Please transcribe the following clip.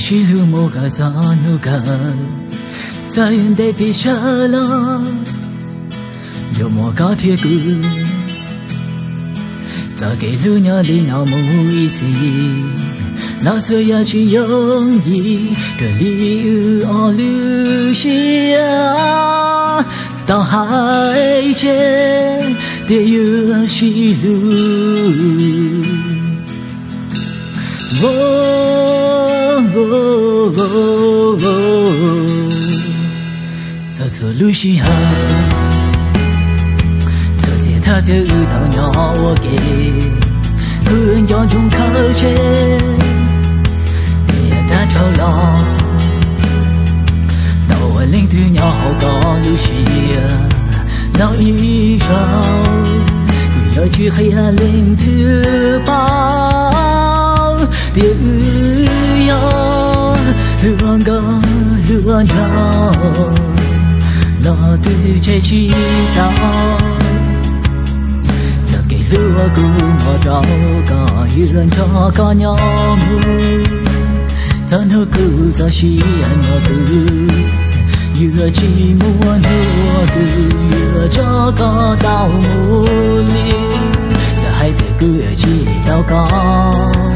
Sib hlub mus kom txog hnub kawg, txawm ntev pes tsawg los yuav muaj koj thiab kuv. Txoj kev hlub nyob li no mus ib txhis, los txawm yog tsis yooj yim raws li wb ob lub siab. Tau hais tseg tias yuav sib hlub. Txhua txhua lub sij hawm, txhua txhia thaj chaw wb tau nyob ua ke, kuv nco ntsoov khawb tseg tias tag dhau los tau ua leej twg nyob hauv koj lub siab los ib zaug. Kuv yuav tsis qhia leej twg paub tias wb yog hlub ua nkauj hlub ua nraug los twb tseg tsis tau. Txoj kev hlub uas kuv muaj rau koj yuav nrog koj nyob mus txog hnub kuv txoj sia nyob twj. Yuav tsis muaj hnub uas kuv yuav tso koj tau mus li. Txawm hais tias kuv yuav tsis tau koj,